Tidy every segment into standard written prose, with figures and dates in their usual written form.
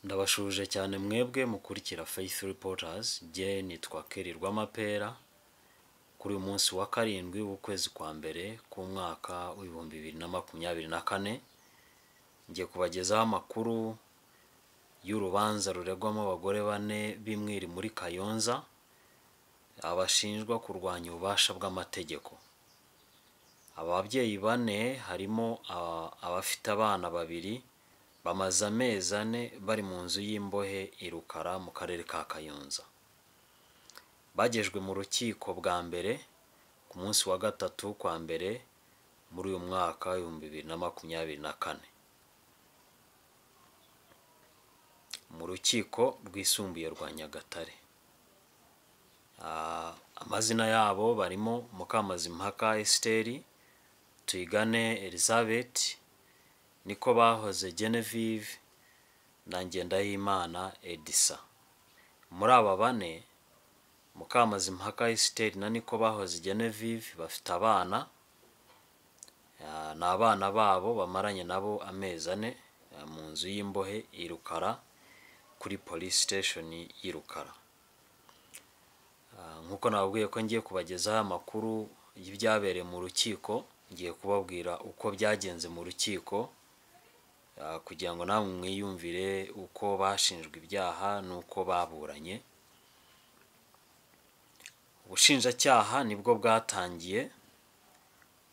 Ndabasuhuje cyane mwebwe mukurikira Faith Reporters, jye nitwa Kelly Rwamapera, kuri uyu munsi wa 7 w'ukwezi kwa mbere k'umwaka w'2024, ngiye kubagezaho amakuru y'urubanza ruregwamo abagore bane b'Imwiri muri Kayonza, abashinjwa kurwanya ububasha bw'amategeko. Aba babyeyi bane harimo abafite abana babiri bamaze amezi 4 bari mu nzu y'imbohe i Rukara mu karere ka Kayonza. Bagejwe mu rukiko bwa mbere ku munsi wa 3 kwa mbere muri uyu mwaka 2024. Mu rukiko rwisumbuye rwa Nyagatare. Amazina yabo barimo Mukamazimpaka Esther, Tuyigane Elizabeth, Niko Bahoze Genevieve na Ngendahimana Edisa. Muri aba bane, Mukamazimpaka Esther na Niko Bahoze Genevieve bafite abana, ni abana babo bamaranye nabo amezi 4 mu nzu y'imbohe i Rukara kuri police station y'i Rukara. Nk'uko nababwiye ko ngiye kubagezaho amakuru y'ibyabereye mu rukiko, ngiye kubabwira uko byagenze mu rukiko kugira ngo namwe mwiyumvire uko bashinjwe ibyaha n'uko baburanye. Ubushinjacyaha nibwo bwatangiye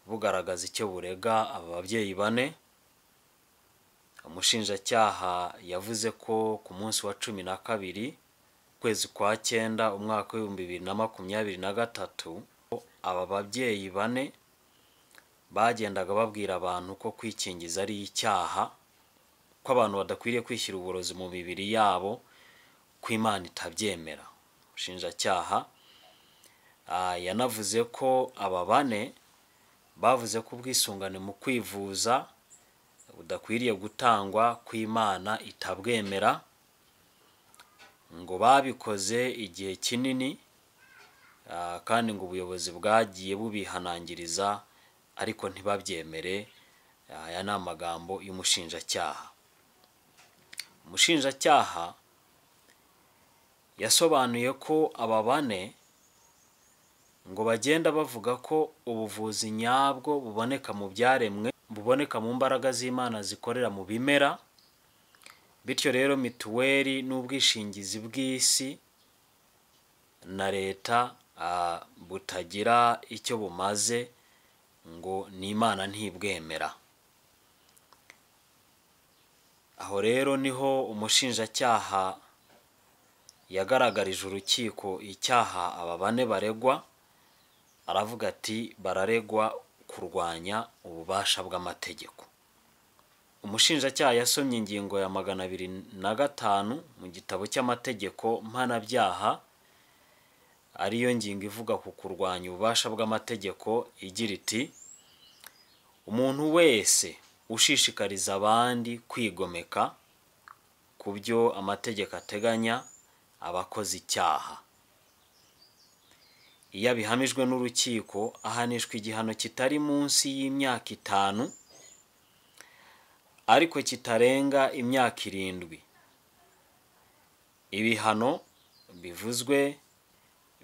bugaragaza icyo burega aba babyeyi bane. Umushinjacyaha yavuze ko ku munsi wa 12 ukwezi kwa 9 umwaka w'2023 aba babyeyi bane bagendaga babwira abantu ko kwikingiza ari icyaha, ko abantu badakwiriye kwishyira uburozi mu mibiri yabo, ko Imana itabyemera. Umushinjacyaha yanavuze ko aba bane bavuze ko ubwisungane mu kwivuza budakwiriye gutangwa, ko Imana itabwemera, ngo babikoze igihe kinini kandi ngo ubuyobozi bwagiye bubihanangiriza ariko ntibabyemere. Aya ni amagambo y'umushinjacyaha. Umushinjacyaha yasobanuye ko aba bane ngo bagenda bavuga ko ubuvuzi nyabwo buboneka mu byaremwe, buboneka mu mbaraga z'Imana zikorera mu bimera, bityo rero mituweli n'ubwishingizi bw'isi na leta butagira icyo bumaze, ngo n'Imana ntibwemera. Aho rero niho umushinjacyaha yagaragarije urukiko icyaha aba bane baregwa, aravuga ati bararegwa kurwanya ububasha bw'amategeko. Umushinjacyaha yasomye ingingo ya 205 mu gitabo cy'amategeko mpanabyaha, ariyo ngingo ivuga ku kurwanya ububasha bw'amategeko, igira iti: umuntu wese ushishikariza abandi kwigomeka ku byo amategeko ateganya aba akoze icyaha. Iyo abihamijwe n'urukiko ahanishwa igihano kitari munsi y'imyaka 5 ariko kitarenga imyaka 7. Ibihano bivuzwe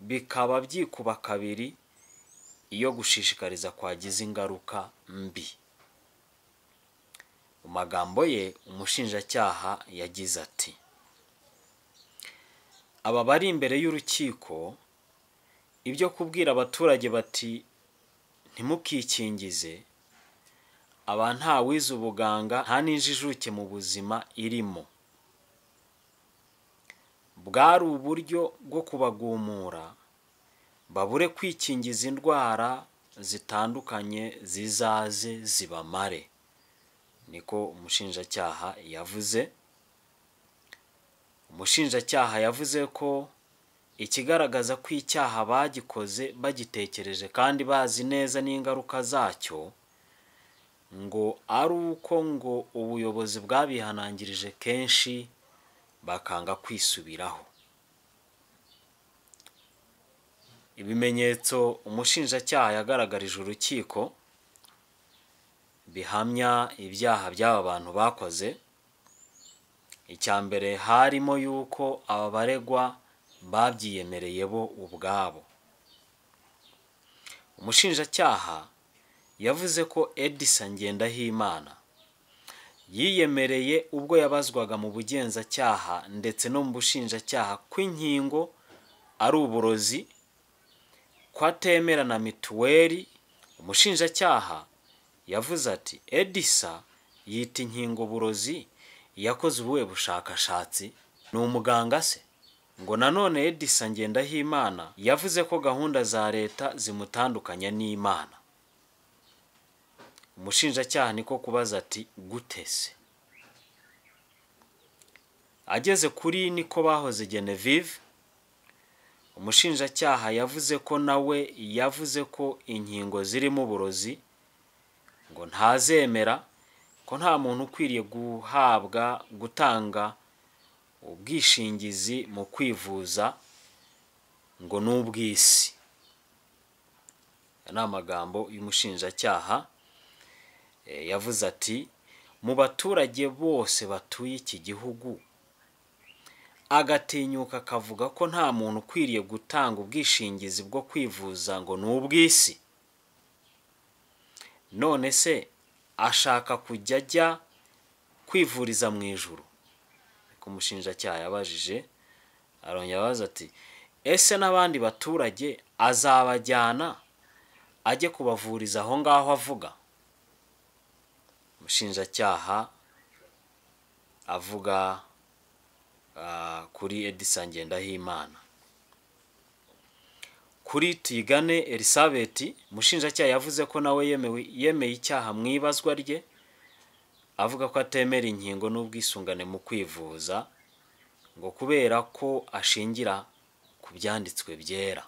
bikaba byikuba kabiri iyo gushishikariza kwagize ingaruka mbi. Mu magambo ye umushinjacyaha yagize ati: aba bari imbere y'urukiko ibyo kubwira abaturage bati ntimukikingize, aba nta wize ubuganga nta n'injijuke mu buzima irimo. Bwari uburyo bwo kubagumura babure kwikingiza indwara zitandukanye zizaze zibamare, niko umushinjacyaha yavuze. Umushinjacyaha yavuze ko ikigaragaza ko icyaha bagikoze bagitekereje kandi bazi neza n'ingaruka zacyo, ngo ari uko ngo ubuyobozi bwabihanangirije kenshi bakanga kwisubiraho. Ibimenyetso umushinjacyaha yagaragarije urukiko bihamya ibyaha by'aba bantu bakoze. Icya mbere harimo yuko aba baregwa babyiyemereye bo ubwabo. Umushinjacyaha yavuze ko Edisa Ngendahimana yiyemereye ubwo yabazwaga mu bugenzacyaha ndetse no mu bushinjacyaha ko inkingo ari uburozi, ko atemera na mituweli. Umushinjacyaha yavuze ati Edisa yita inkingo uburozi, yakoze ubuhe bushakashatsi? Ni umuganga se? Ngo nanone Edisa Ngendahimana yavuze ko gahunda za leta zimutandukanya n'Imana. Umushinjacyaha niko kubaza ati gute se? Ageze kuri niko bahoze Genevieve, umushinjacyaha yavuze ko nawe yavuze ko inkingo zirimo uburozi, ngo ntazemera, ko nta muntu ukwiriye guhabwa gutanga ubwishingizi mu kwivuza ngo ni ubw'isi. Aya ni amagambo y'umushinjacyaha. Yavuze ati mu baturage bose batuye iki gihugu, agatinyuka akavuga ko nta muntu ukwiriye gutanga ubwishingizi bwo kwivuza ngo ni ubw'isi. None se ashaka kujya ajya kwivuriza mu ijuru? Niko umushinjacyaha yabajije. Arongera abaza ati ese n'abandi baturage azabajyana ajye kubavuriza aho ngaho avuga? Umushinjacyaha avuga kuri Edisa Ngendahimana. Kuri Tuyigane Elisabeth, umushinjacyaha yavuze ko nawe yemeye icyaha mu ibazwa rye, avuga ko atemera inkingo n'ubwisungane mu kwivuza, ngo kubera ko ashingira ku byanditswe byera.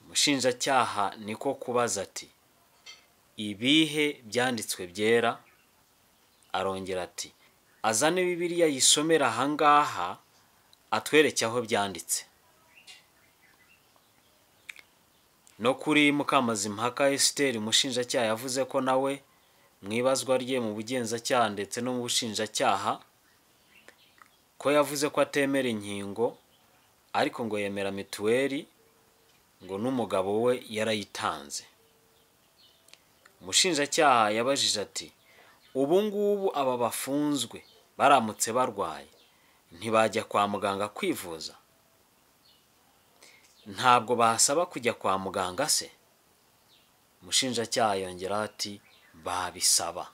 Umushinjacyaha niko kubaza ati ibihe byanditswe byera? Arongera ati azane Bibiliya yisomera ahangaha atwereke aho byanditse. No kuri Mukamazimpaka Esiteri, umushinjacyaha yavuze ko nawe mu ibazwa rye mu bugenzacyaha ndetse no mu bushinjacyaha ko yavuze ko atemera inkingo, ariko ngo yemera mituweli, ngo n'umugabo we yarayitanze. Umushinjacyaha yabajije ati ubu ngubu aba bafunzwe baramutse barwaye ntibajya kwa muganga kwivuza? Ntabwo basaba kujya kwa muganga se? Umushinjacyaha yongeraho ati babisaba.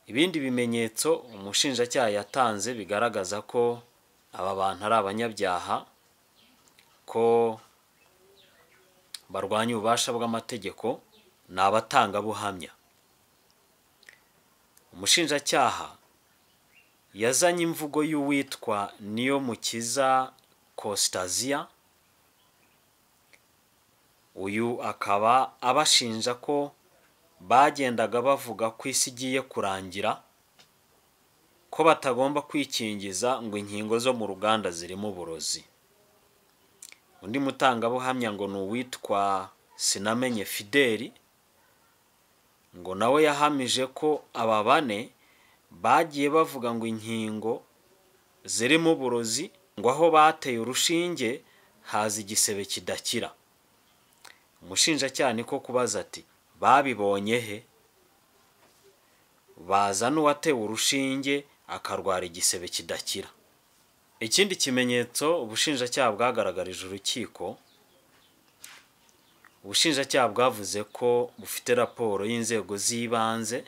Ibindi bimenyetso umushinjacyaha yatanze bigaragaza ko aba bantu ari abanyabyaha, ko barwanya ububasha bw'amategeko, ni abatangabuhamya. Umushinjacyaha yazanye imvugo y'uwitwa Niyomukiza Kositazia, uyu akaba abashinja ko bagendaga bavuga ko isi igiye kurangira, ko batagomba kwikingiza ngo inkingo zo mu ruganda zirimo uburozi. Undi mutangabuhamya ngo ni uwitwa Sinamenye Fideli, ngo nawe yahamije ko aba bane bagiye bavuga ngo inkingo zirimo uburozi, ngo aho bateye urushinge haza igisebe kidakira. Umushinjacyaha niko kubaza ati babibonye he? Baza n'uwatewe urushinge akarwara igisebe kidakira. Ikindi kimenyetso ubushinjacyaha bwagaragarije urukiko, ubushinjacyaha bwavuze ko bufite raporo y'inzego z'ibanze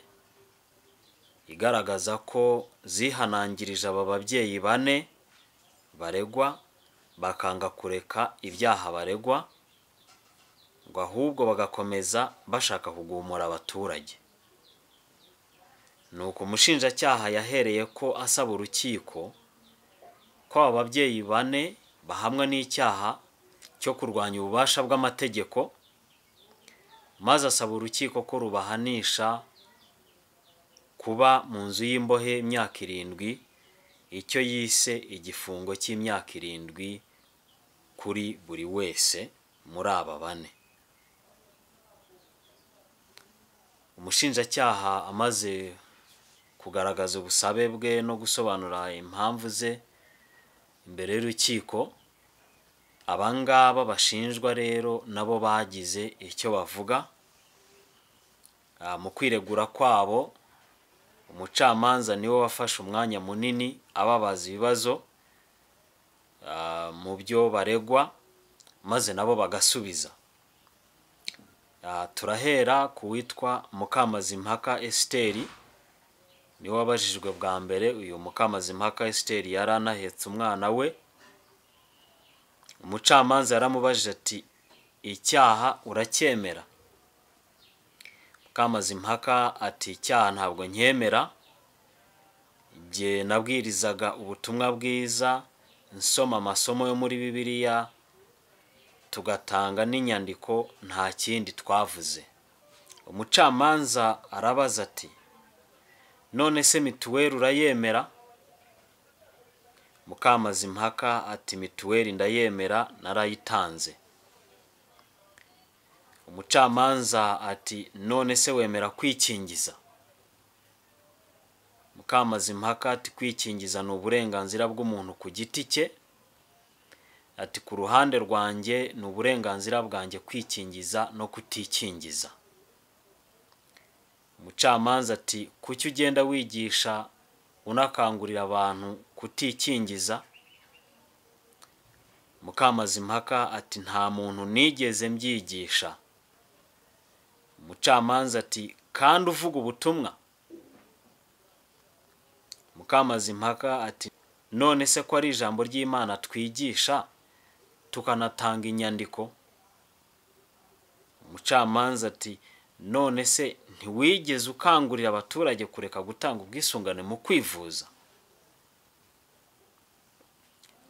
igaragaza ko zihanangirije aba babyeyi bane baregwa bakanga kureka ibyaha baregwa, ngo ahubwo bagakomeza bashaka kugumura abaturage. Nuko umushinjacyaha yahereye ko asaba urukiko ko aba babyeyi bane bahamwa n'icyaha cyo kurwanya ububasha bw'amategeko, maze asaba urukiko ko rubahanisha kuba mu nzu y'imbohe imyaka 7, icyo yise igifungo cy'imyaka 7 kuri buri wese muri aba bane. Umushinjacyaha amaze kugaragaza ubusabe bwe no gusobanura impamvu ze imbere y'urukiko, abangaba bashinjwa rero nabo bagize icyo bavuga. Mu kwiregura kwabo, umucamanza niwe wafashe umwanya munini ababaza ibibazo mu byo baregwa, maze nabo bagasubiza. Turahera ku witwa Mukamazimpaka Esiteri, niwe wabajijwe bwa mbere. Uyu Mukamazimpaka Esiteri yari anahetse umwana we. Umucamanza yaramubajije ati: "Icyaha uracyemera?" Mukamazimpaka ati: "Icyaha ntabwo nkemera, jye nabwirizaga ubutumwa bwiza, nsoma amasomo yo muri Bibiliya, tugatanga n'inyandiko, nta kindi twavuze." Umucamanza arabaza ati: "None se mituweli urayemera?" Mukamazimpaka ati: "Mituweli ndayemera, narayitanze." Umucamanza ati: "None se wemera kwikingiza?" Mukamazimpaka ati: "Kwikingiza ni uburenganzira bw'umuntu ku giti cye." Ati: "Ku ruhande rwanjye ni uburenganzira bwanjye kwikingiza no kutikingiza." Umucamanza ati: "Kuki ugenda wigisha unakangurira abantu kutikingiza?" Mukamazimpaka ati: "Nta muntu nigeze mbyigisha." Umucamanza ati: "Kandi uvuga ubutumwa?" Mukamazimpaka ati: "None se ko ari ijambo ry'Imana twigisha tukanatanga inyandiko?" Umucamanza ati: "None se ntiwigeze ukangurira abaturage kureka gutanga ubwisungane mu kwivuza?"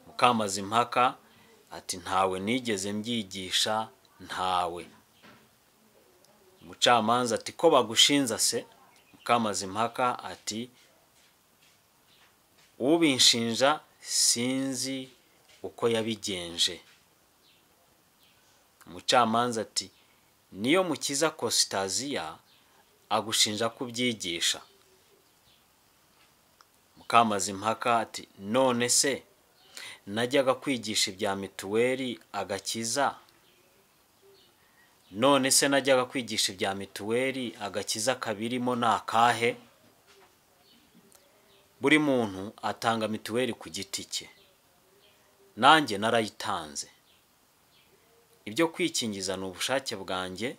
Mukamazimpaka ati: "Ntawe nigeze mbyigisha, ntawe." Umucamanza ati: "Ko bagushinza se?" Mukamazimpaka ati: "Ubinshinja sinzi uko yabigenje." Umucamanza ati: "Niyo Mukiza Kositaziya agushinja kubyigisha." Mukamazimpaka ati: "None se najyaga kwigisha ibya mituweli agakiza? None se najyaga kwigisha ibya mituweli agakiza kabirimo ni akahe? Buri muntu atanga mituweli ku giti cye, nanjye narayitanze. Ibyo kwikingiza ni ubushake bwanjye,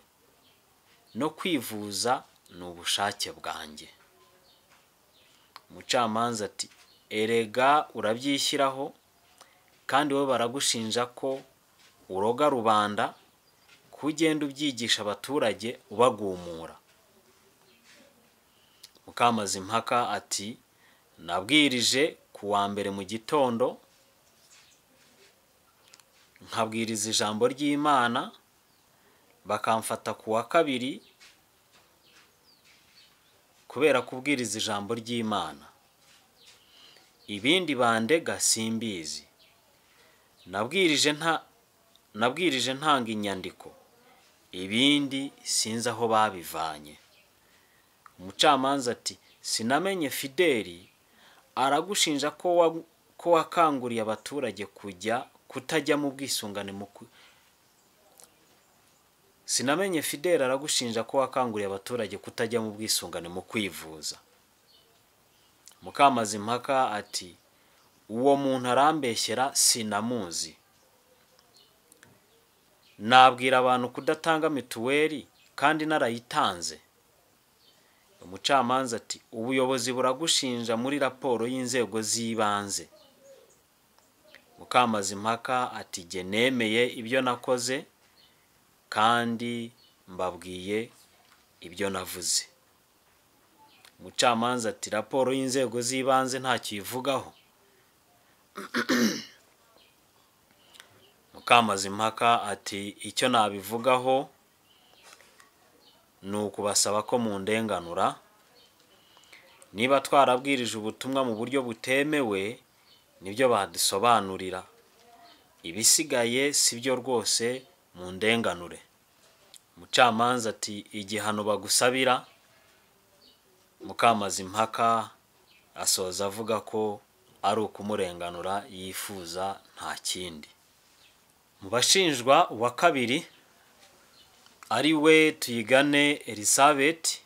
no kwivuza ni ubushake bwanjye." Umucamanza ati: "Erega urabyishyiraho, kandi wowe baragushinja ko uroga rubanda, ko ugenda ubyigisha abaturage ubagumura." Mukamazimpaka ati: "Nabwirije ku wa mbere mu gitondo, nkabwiriza ijambo ry'Imana, bakamfata ku wa kabiri kubera kubwiriza ijambo ry'Imana. Ibindi bandega simbizi. Nabwirije ntanga inyandiko, ibindi sinzi aho babivanye." Umucamanza ati: "Sinamenye Fideli aragushinja ko wakanguriye abaturage kujya kutajya mu bwisungane mu Sinamenye Fideli aragushinja ko wakanguriye abaturage kutajya mu bwisungane mu kwivuza." Mukamazimpaka ati: "Uwo muntu arambeshyera, sinamuzi. Nabwira abantu kudatanga mituweli kandi narayitanze?" Umucamanza ati: "Ubuyobozi buragushinja muri raporo y'inzego z'ibanze." Mukamazimpaka ati: "Jye nemeye ibyo nakoze kandi mbabwiye ibyo navuze." Umucamanza ati: "Raporo y'inzego z'ibanze ntacyo ivugaho." Mukamazimpaka ati: "Icyo nabivugaho ni ukubasaba ko mundenganura. Niba twarabwirije ubutumwa mu buryo butemewe, nibyo badusobanurira. Ibisigaye sibyo rwose, mundenganure." Umucamanza ati: "Igihano bagusabira Mukamazimpaka asoza avuga ko ari ukumurenganura yifuza nta kindi. Mu bashinjwa uwa kabiri ari we Tuyigane Elizabeth.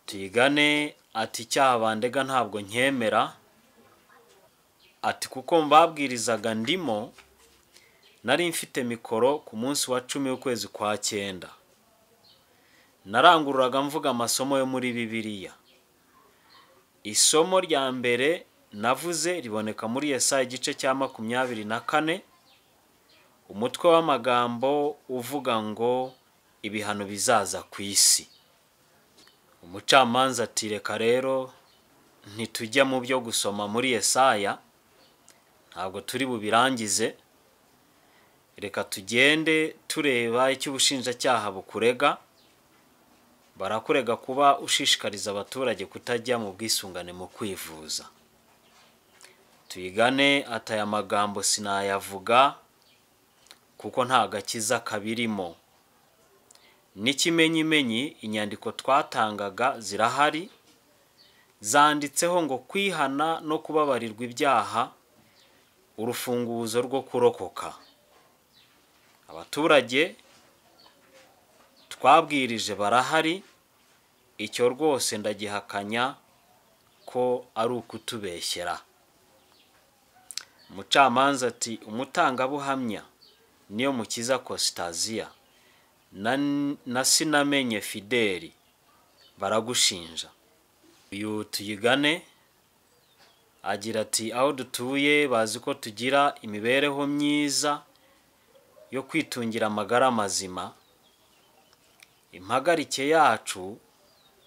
Tuyigane ati icyaha bandega ntabwo nkemera, ati kuko mbabwirizaga ndimo nari mfite mikoro ku munsi wa 10 w'ukwezi kwa 9, narangururaga mvuga amasomo yo muri Bibiliya. Isomo rya mbere navuze riboneka muri Yesaya igice cya 24, umutwe w'amagambo uvuga ngo ibihano bizaza ku isi. Umucamanza ati reka rero ntitujya mu byo gusoma muri Yesaya, ntabwo turi bubirangize, reka tugende tureba icyo ubushinjacyaha bukurega. Barakurega kuba ushishikariza abaturage kutajya mu bwisungane mu kwivuza. Tuyigane ati aya magambo sinayavuga kuko nta gakiza kabirimo. N'ikimenyimenyi inyandiko twatangaga zirahari, zanditseho ngo kwihana no kubabarirwa ibyaha, urufunguzo rwo kurokoka. Abaturage twabwirije barahari, icyo rwose ndagihakanya ko ari ukutubeshyera. Umucamanza ati umutangabuhamya niyo Mukiza Kositaziya na Sinamenye Fideli baragushinja. Uyu Tuyigane agira ati aho dutuye bazi ko tugira imibereho myiza yo kwitungira amagara mazima, impagarike yacu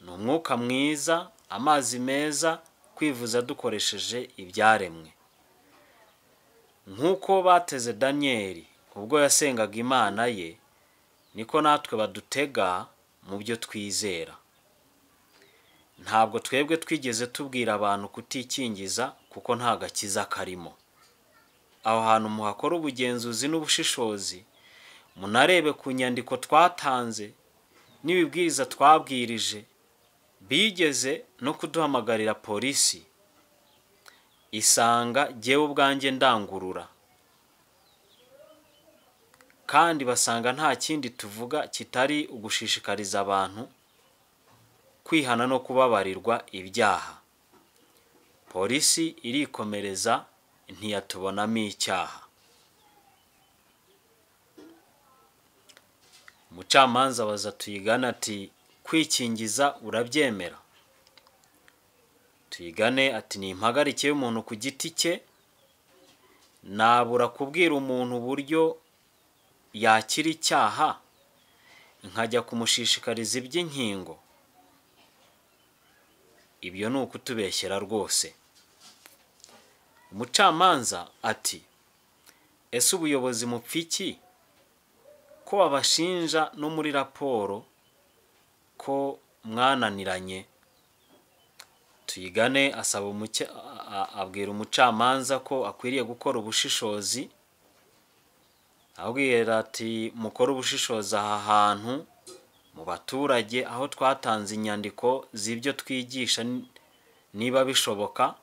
ni umwuka mwiza, amazi meza, kwivuza dukoresheje ibyaremwe. Nk'uko bateze Daniyeli ubwo yasengaga Imana ye, niko natwe badutega mu byo twizera. Ntabwo twebwe twigeze tubwira abantu kutikingiza kuko nta gakiza karimo. Aho hantu muhakora ubugenzuzi n'ubushishozi, munarebe ku nyandiko twatanze n'ibibwiriza twabwirije. Bigeze no kuduhamagarira polisi isanga jyewe ubwanjye ndangurura, kandi basanga nta kindi tuvuga kitari ugushishikariza abantu kwihana no kubabarirwa ibyaha. Polisi irikomereza ntiyatubonamo icyaha. Umucamanza abaza Tuyigane ati kwikingiza urabyemera? Tuyigane ati ni impagarike y'umuntu ku giti cye, nabura kubwira umuntu uburyo yakira icyaha nkajya kumushishikariza iby'inkingo? Ibyo ni ukutubeshyera rwose. Umucamanza ati ese ubuyobozi mupfa iki ko babashinja no muri raporo ko mwananiranye? Tuyigane asaba abwira umucamanza ko akwiriye gukora ubushishozi, abwira ati mukore ubushishozi aha hantu mu baturage aho twatanze inyandiko z'ibyo twigisha niba bishoboka,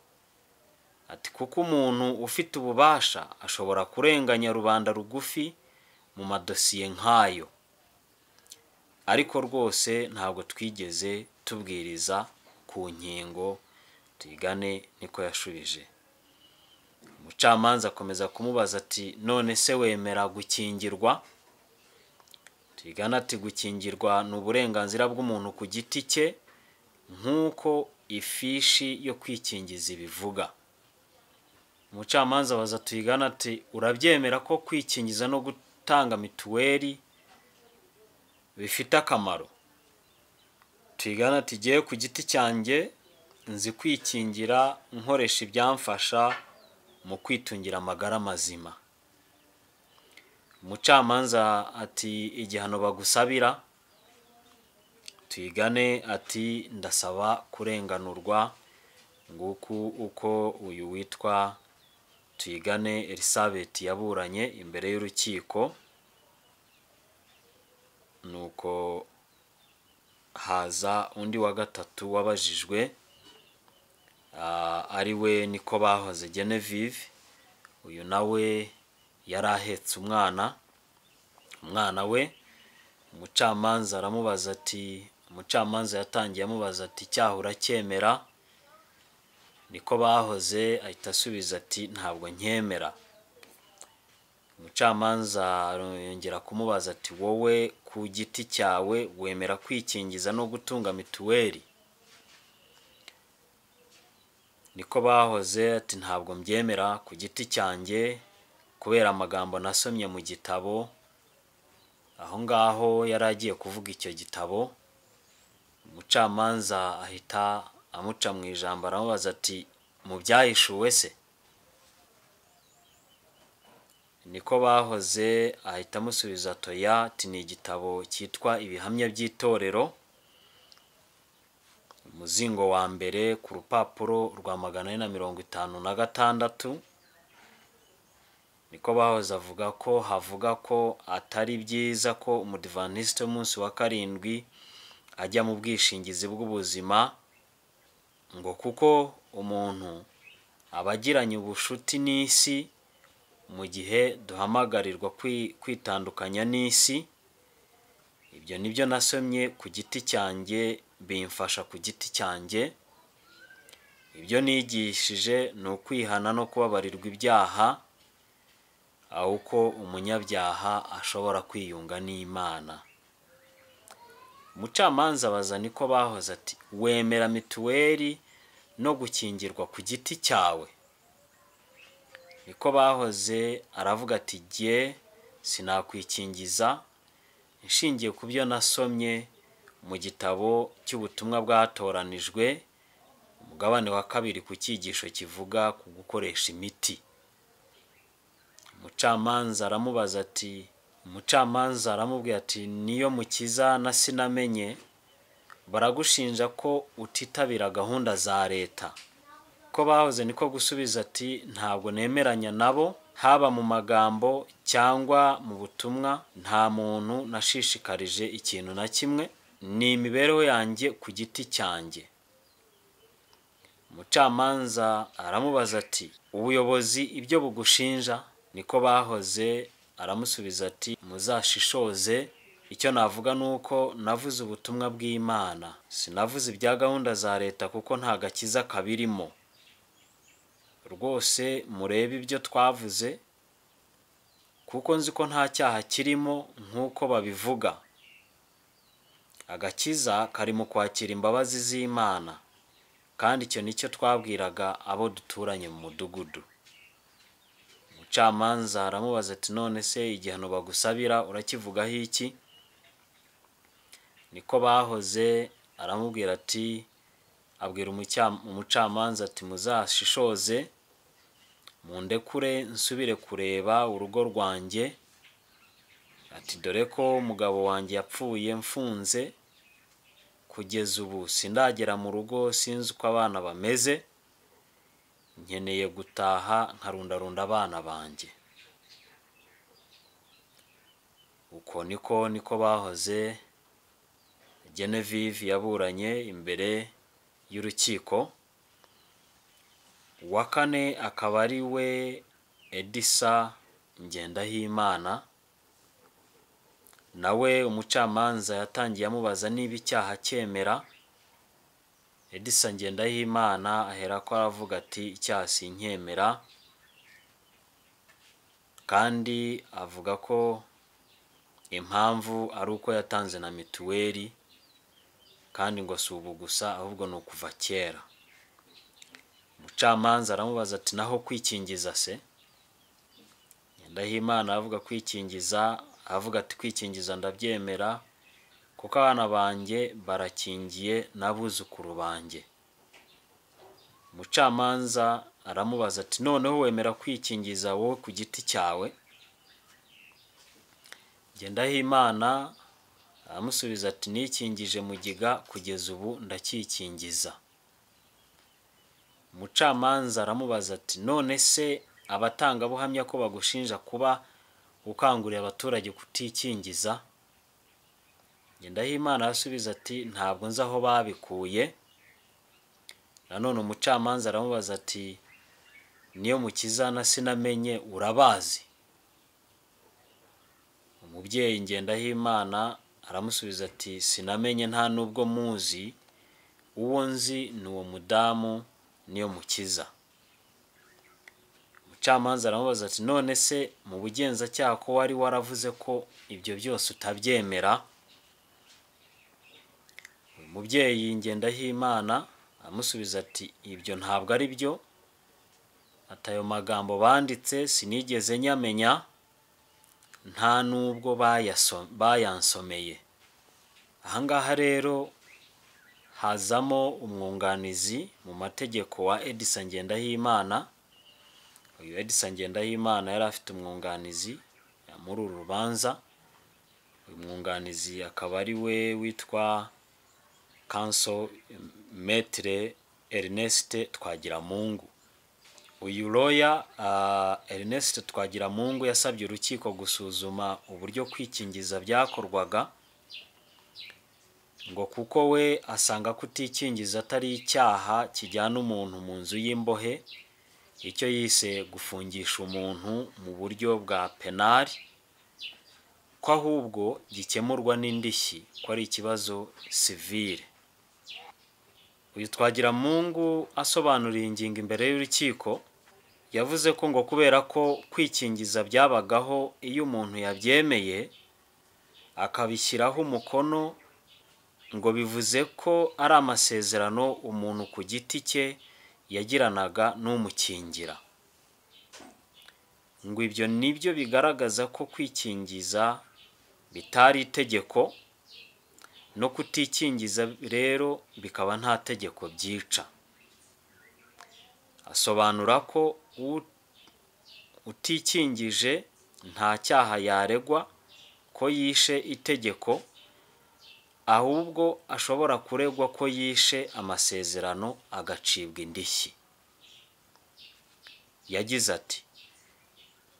ati kuko umuntu ufite ububasha ashobora kurenganya rubanda rugufi mu madosiye nk'ayo. Ariko rwose ntabwo twigeze tubwiriza ku nkingo. Tuyigane niko yashubije. Umucamanza akomeza kumubaza ati none se wemera gukingirwa? Tuyigane ati gukingirwa ni uburenganzira bw'umuntu ku giti cye nk'uko ifishi yo kwikingiza ibivuga. Umucamanza abaza Tuyigane ati urabyemera ko kwikingiza no gutanga mituweli bifite akamaro? Tuyigane ati jyewe ku giti cyanjye nzi kwikingira nkoresha ibyamfasha mu kwitungira amagara mazima. Umucamanza ati igihano bagusabira? Tuyigane ati ndasaba kurenganurwa. Nguku uko uyu witwa Tuyigane Elizabeth yaburanye imbere y'urukiko, nuko Haza undi wa gatatu wabajijwe, ari we Niko Bahoze Genevieve. Uyu nawe yari ahetse umwana we. Umucamanza aramubaza ati, umucamanza yatangiye amubaza ati icyaha uracyemera? Niko Bahoze ahita asubiza ati ntabwo nkemera. Umucamanza yongera kumubaza ati wowe ku giti cyawe wemera kwikingiza no gutunga mituweli? Niko Bahoze ati ntabwo mbyemera ku giti cyanjye kubera amagambo nasomye mu gitabo. Aho ngaho yari agiye kuvuga icyo gitabo, umucamanza ahita amuca mu ijambo aramubaza ati mu byahishuwe se? Niko Bahoze ahita amusubiza ati oya, ati ni igitabo cyitwa Ibihamya by'Itorero, umuzingo wa mbere ku rupapuro rwa 456. Niko Bahoze avuga ko havuga ko atari byiza ko umudivantisite w'umunsi wa karindwi ajya mu bwishingizi bw'ubuzima, ngo kuko umuntu aba agiranye ubushuti n'isi mu gihe duhamagarirwa kwitandukanya n'isi. Ibyo nibyo nasomye ku giti cyanjye, bimfasha ku giti cyanjye. Ibyo nigishije ni ukwihana no kubabarirwa ibyaha, aho uko umunyabyaha ashobora kwiyunga n'Imana. Umucamanza abaza Niko Bahoze ati wemera mituweli no gukingirwa ku giti cyawe? Niko Bahoze aravuga ati jye sinakwikingiza nshingiye ku byo nasomye mu gitabo cy'ubutumwa bwatoranijwe, umugabane wa 2 ku cyigisho kivuga ku gukoresha imiti. Umucamanza aramubaza ati, umucamanza aramubwira ati niyo mukiza na sinamenye baragushinja ko utitabira gahunda za leta. Ko Bahoze niko gusubiza ati ntabwo nemeranya nabo, haba mu magambo cyangwa mu butumwa, nta muntu nashishikarije ikintu na kimwe, ni imibereho yanjye ku giti cyanjye. Umucamanza aramubaza ati ubuyobozi ibyo bugushinja? Niko Bahoze aramusubiza ati muzashishoze, icyo navuga ni uko navuze ubutumwa bw'Imana, sinavuze ibya gahunda za leta kuko nta gakiza kabirimo. Rwose murebe ibyo twavuze, kuko nzi ko nta cyaha kirimo nk'uko babivuga. Agakiza kari mu kwakira imbabazi z'Imana, kandi icyo nicyo twabwiraga abo duturanye mu mudugudu. Umucamanza aramubaza ati none se igihano bagusabira urakivugaho iki? Niko Bahoze aramubwira ati, abwira umucamanza ati muzashishoze, mundekure nsubire kureba urugo rwanjye, ati dore ko umugabo wanjye yapfuye mfunze, kugeza ubu sindagera mu rugo, sinzi uko abana bameze, nkeneye gutaha nkarundarunda abana banjye. Uko niko Bahoze Genevieve yaburanye imbere y'urukiko. Uwa kane akaba ari we Edisa Ngendahimana, nawe umucamanza yatangiye amubaza niba icyaha cyemera. Edisa Ngendahimana aherako aravuga ati icyaha sinkemera, kandi avuga ko impamvu ari uko yatanze na mituweli, kandi ngo si ubu gusa ahubwo ni ukuva kera. Umucamanza aramubaza ati naho kwikingiza se? Ngendahimana aravuga kwikingiza, avuga ati kwikingiza ndabyemera kuko abana banjye barakingiye n'abuzukuru banjye. Umucamanza aramubaza ati noneho wemera kwikingiza wowe ku giti cyawe? Ngendahimana aramusubiza ati nikingije mugiga kugeza ubu ndakikingiza. Umucamanza aramubaza ati none se abatangabuhamya ko bagushinja kuba ukangurira abaturage kutikingiza? Ngendahimana arasubiza ati ntabwo nzi aho babikuye. Nanone umucamanza aramubaza ati Niyomukiza na Sinamenye urabazi? Umubyeyi Ngendahimana aramusubiza ati Sinamenye nta nubwo muzi, uwo nzi ni uwo mudamu Niyomukiza. Umucamanza aramubaza ati none se mu bugenzacyaha ko wari waravuze ko ibyo byose utabyemera? Uyu mubyeyi Ngendahimana aramusubiza ati ibyo ntabwo ari byo, ati ayo magambo banditse sinigeze nyamenya, nta nubwo bayansomeye. Aha ngaha rero hazamo umwunganizi mu mategeko wa Edissa Ngendahimana. Uyu Edissa Ngendahimana yari afite umwunganizi muri uru rubanza. Uyu mwunganizi akaba ari we witwa Counsel Maître Ernest Twagiramungu. Uyu lawyer Ernest Twagiramungu yasabye urukiko gusuzuma uburyo kwikingiza byakorwaga, ngo kuko we asanga kutikingiza atari icyaha kijyana umuntu mu nzu y'imbohe, icyo yise gufungisha umuntu mu buryo bwa penali, ko ahubwo gikemurwa n'indishyi, ko ari ikibazo sivile. Uyu Twagiramungu asobanura iyi ngingo imbere y'urukiko, yavuze ko ngo kubera ko kwikingiza byabagaho iyo umuntu yabyemeye akabishyiraho umukono, ngo bivuze ko ari amasezerano umuntu ku giti cye yagiranaga n'umukingira. Ngo ibyo nibyo bigaragaza ko kwikingiza bitari itegeko, no kutikingiza rero bikaba nta tegeko byica. Asobanura ko utikingije nta cyaha yaregwa ko yishe itegeko, ahubwo ashobora kuregwa ko yishe amasezerano agacibwa indishyi. Yagize ati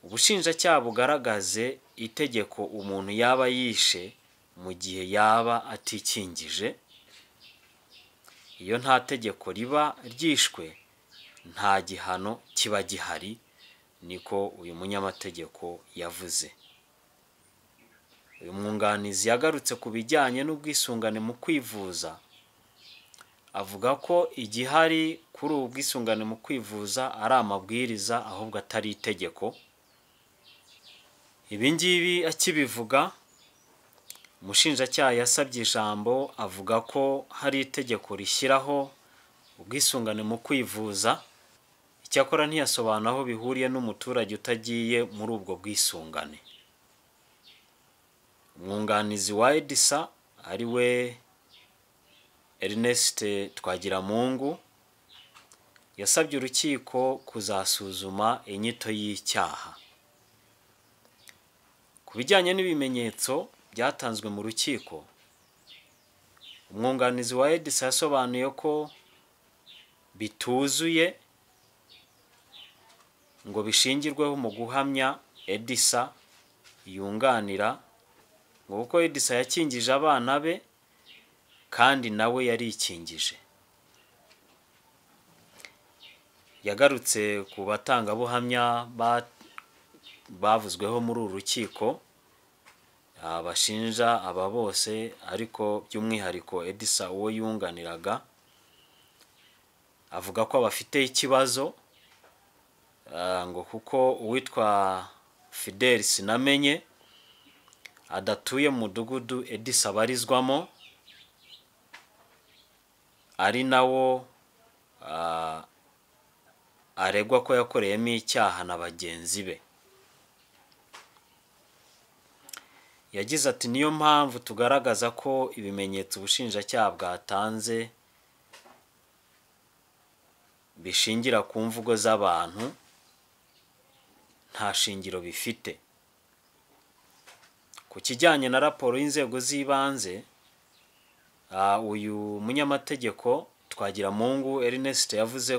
ubushinjacyaha bugaragaze itegeko umuntu yaba yishe mu gihe yaba atikingije. Iyo nta tegeko riba ryishwe nta gihano kiba gihari, niko uyu munyamategeko yavuze. Uyu mwunganizi yagarutse ku bijyanye n'ubwisungane mu kwivuza, avuga ko igihari kuri ubu bwisungane mu kwivuza ari amabwiriza ahubwo atari itegeko. Ibi ngibi akibivuga, umushinjacyaha yasabye ijambo avuga ko hari itegeko rishyiraho ubwisungane mu kwivuza, icyakora ntiyasobanura aho bihuriye n'umuturage utagiye muri ubwo bwisungane. Umwunganizi wa Edissa ari we Ernest Twagiramungu yasabye urukiko kuzasuzuma inyito y'icyaha. Ku bijyanye n'ibimenyetso byatanzwe mu rukiko, umwunganizi wa Edissa yasobanuye ko bituzuye ngo bishingirweho mu guhamya Edissa yunganira, ngo kuko Edissa yakingije abana be kandi nawe yarikingije. Yagarutse ku batangabuhamya bavuzweho muri uru rukiko, bashinja aba bose ariko by'umwihariko Edissa uwo yunganiraga, avuga ko bafite ikibazo ngo kuko uwitwa Fidel Sinamenye adatuye mu mudugudu Edissa abarizwamo, ari nawo aregwa ko yakoreyemo icyaha na bagenzi be. Yagize ati niyo mpamvu tugaragaza ko ibimenyetso ubushinjacyaha bwatanze bishingira ku mvugo z'abantu nta shingiro bifite. Ku kijyanye na raporo y'inzego z'ibanze, uyu munyamategeko Twagiramungu Ernest yavuze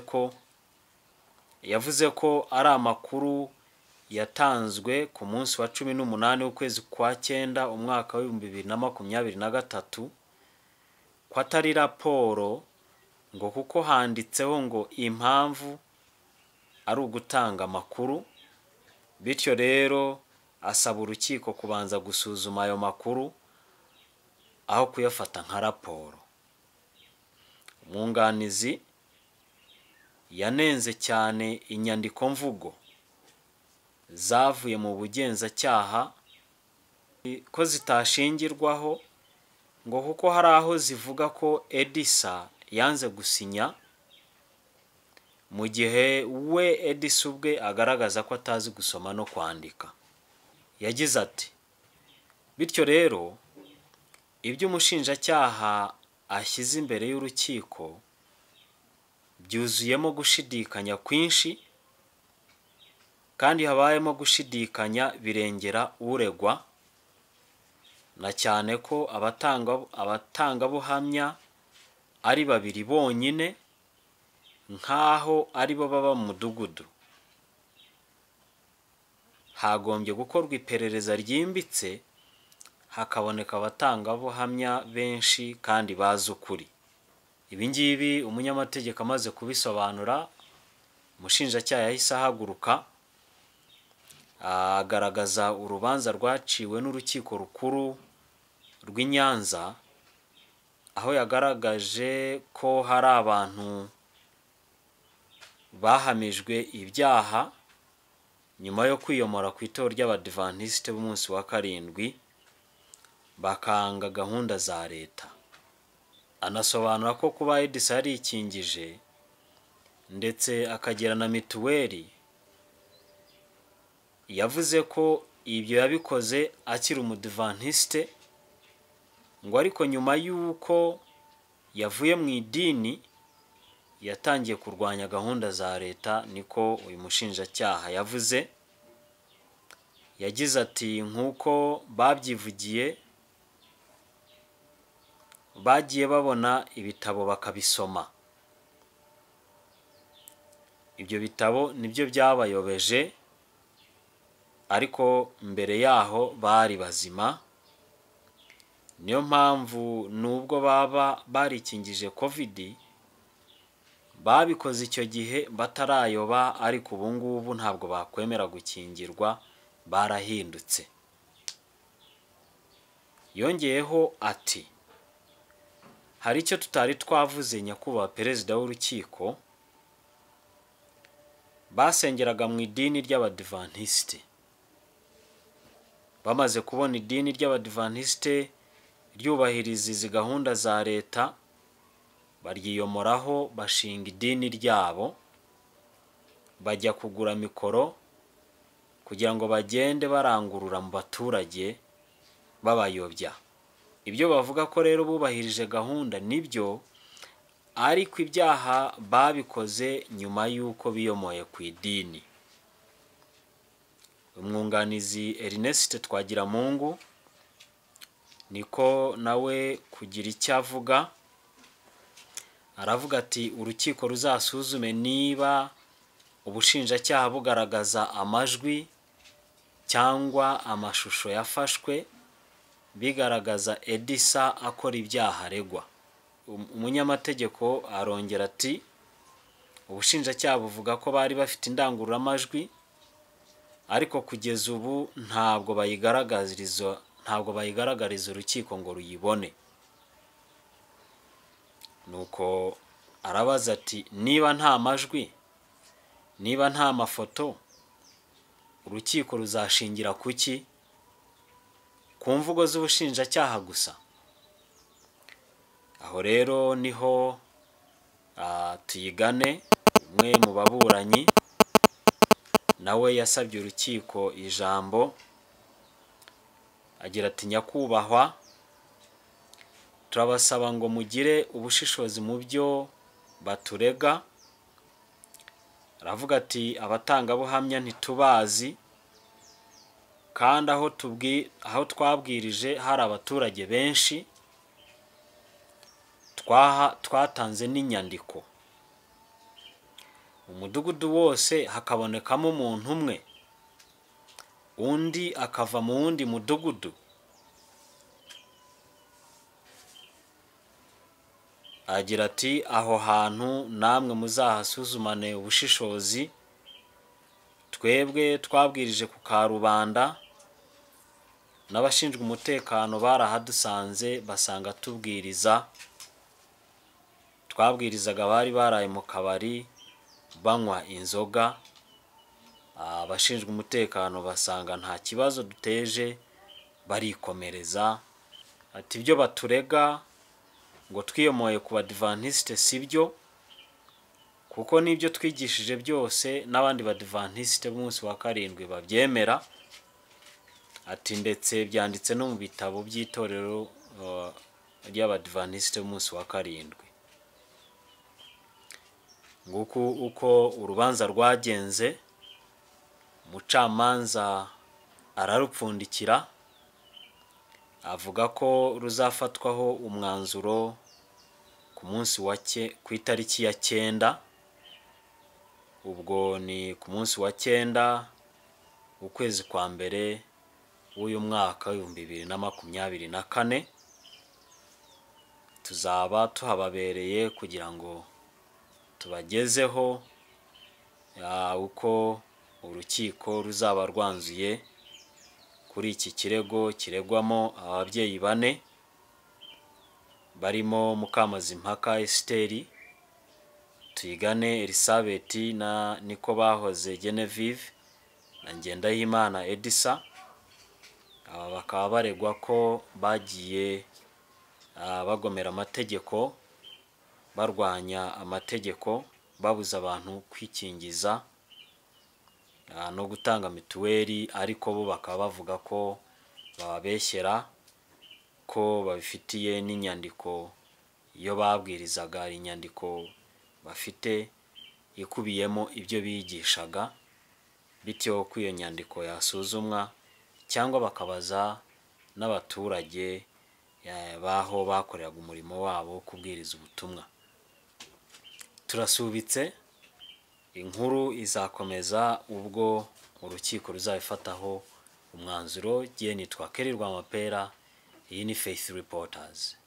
ko ari amakuru yatanzwe ku munsi wa 18 w'ukwezi kwa 9 umwaka wa 2023, ko atari raporo ngo kuko handitseho ngo impamvu ari ugutanga amakuru. Bityo rero asaba urukiko kubanza gusuzuma ayo makuru aho kuyafata nka raporo. Umwunganizi yanenze cyane inyandiko mvugo zavuye mu bugenzacyaha ko zitashingirwaho, ngo kuko hari aho zivuga ko Edisa yanze gusinya, mu gihe we Edisa ubwe agaragaza ko atazi gusoma no kwandika. Yagize ati: "Bityo rero ibyo umushinjacyaha ashyize imbere y'urukiko byuzuyemo gushidikanya kwinshi, kandi habayemo gushidikanya birengera uregwa, na cyane ko abatangabuhamya ari babiri bonyine, nk'aho aribo baba mu mudugudu. Hagombye gukorwa iperereza ryimbitse, hakaboneka abatangabuhamya benshi kandi bazi ukuri." Ibi ngibi umunyamategeko amaze kubisobanura, umushinjacyaha yahise ahaguruka agaragaza urubanza rwaciwe n'urukiko rukuru rw'i Nyanza, aho yagaragaje ko hari abantu bahamijwe ibyaha nyuma yo kwiyomora ku itorero ry'Abadivantisite b'umunsi wa 7, bakanga gahunda za leta. Anasobanura ko kuba Edisa yarikingije ndetse akagira na mituweli, yavuze ko ibyo yabikoze akiri umudivantisite, ngo ariko nyuma y'uko yavuye mu idini yatangiye kurwanya gahunda za leta, niko uyu mushinjacyaha yavuze. Yagize ati: "Nk'uko babyivugiye, bagiye babona ibitabo bakabisoma, ibyo bitabo nibyo byabayobeje, ariko mbere yaho bari bazima. Niyo mpamvu nubwo baba barikingije Covid, babikoze icyo gihe batarayoba, ariko ubu ngubu ntabwo bakwemera gukingirwa, barahindutse." Yongeyeho ati: "Hari icyo tutari twavuze, nyakubahwa perezida w'urukiko, basengeraga mu idini ry'Abadivantisite. Bamaze kubona idini ry'Abadivantisite ryubahiriza izi gahunda za leta, baryiyomoraho bashinga idini ryabo, bajya kugura mikoro kugira ngo bagende barangurura mu baturage babayobya. Ibyo bavuga ko rero bubahirije gahunda nibyo, ariko ibyaha babikoze nyuma y'uko biyomoye ku idini." Umwunganizi Ernest Twagiramungu niko nawe kugira icyo avuga, aravuga ati: "Urukiko ruzasuzume niba ubushinjacyaha bugaragaza amajwi cyangwa amashusho yafashwe bigaragaza Edisa akora ibyaha aregwa." Umunyamategeko arongera ati: "Ubushinjacyaha buvuga ko bari bafite indangururamajwi, ariko kugeza ubu ntabwo bayigaragariza urukiko ngo ruyibone." Nuko arabaza ati: "Niba nta majwi, niba nta mafoto, urukiko ruzashingira kuki? Ku mvugo z'ubushinjacyaha gusa?" Aho rero niho Tuyigane, umwe mu baburanyi, nawe yasabye urukiko ijambo, agira ati: "Nyakubahwa, turabasaba ngo mugire ubushishozi mu byo baturega." Aravuga ati: "Abatangabuhamya ntitubazi, kandi aho twabwirije hari abaturage benshi, twatanze n'inyandiko, umudugudu wose hakabonekamo umuntu umwe undi akava mu wundi mudugudu. Agira ati aho hantu namwe muzahasuzumane ubushishozi, twebwe twabwirije ku karubanda, n'abashinzwe umutekano barahadusanze basanga tubwiriza. Twabwirizaga abari baraye mu kabari banywa inzoga, abashinzwe umutekano basanga nta kibazo duteje, barikomereza. Ati ibyo baturega ngo twiyomoye ku Badivantiste sibyo, kuko n'ibyo twigishije byose n'abandi Badivantiste b'umunsi wa karindwi babyemera. Ati ndetse byanditse no mu bitabo by'itorero ry'Abadivantiste b'umunsi wa karindwi. Nguku uko urubanza rwagenze, umucamanza ararupfundikira, avuga ko ruzafatwaho umwanzuro ku munsi wa ku itariki ya 9. Ubwo ni ku munsi wa 9 ukwezi kwa mbere w'uyu mwaka 2024. Tuzaba tuhababereye kugira ngo tubagezeho uko urukiko ruzaba rwanzuye kuri iki kirego kiregwamo ababyeyi 4 barimo Mukamazimpaka Esiteri, Tuyigane Elisabeth na Niko Bahoze Genevieve na Ngendahimana Edisa. Aba bakaba baregwa ko bagiye bagomera amategeko, barwanya amategeko, babuza abantu kwikingiza no gutanga mituweli, ariko bo bakaba bavuga ko bababeshyera, ko babifitiye n'inyandiko iyo babwirizaga, inyandiko bafite ikubiyemo ibyo bigishaga, bityo ko iyo nyandiko yasuzumwa cyangwa bakabaza n'abaturage baho bakoreraga umurimo wabo wo kubwiriza ubutumwa. Turasubitse, inkuru izakomeza ubwo urukiko ruzabifataho umwanzuro. Jye nitwa Kelly Rwamapera, iyi ni Faith Reporters.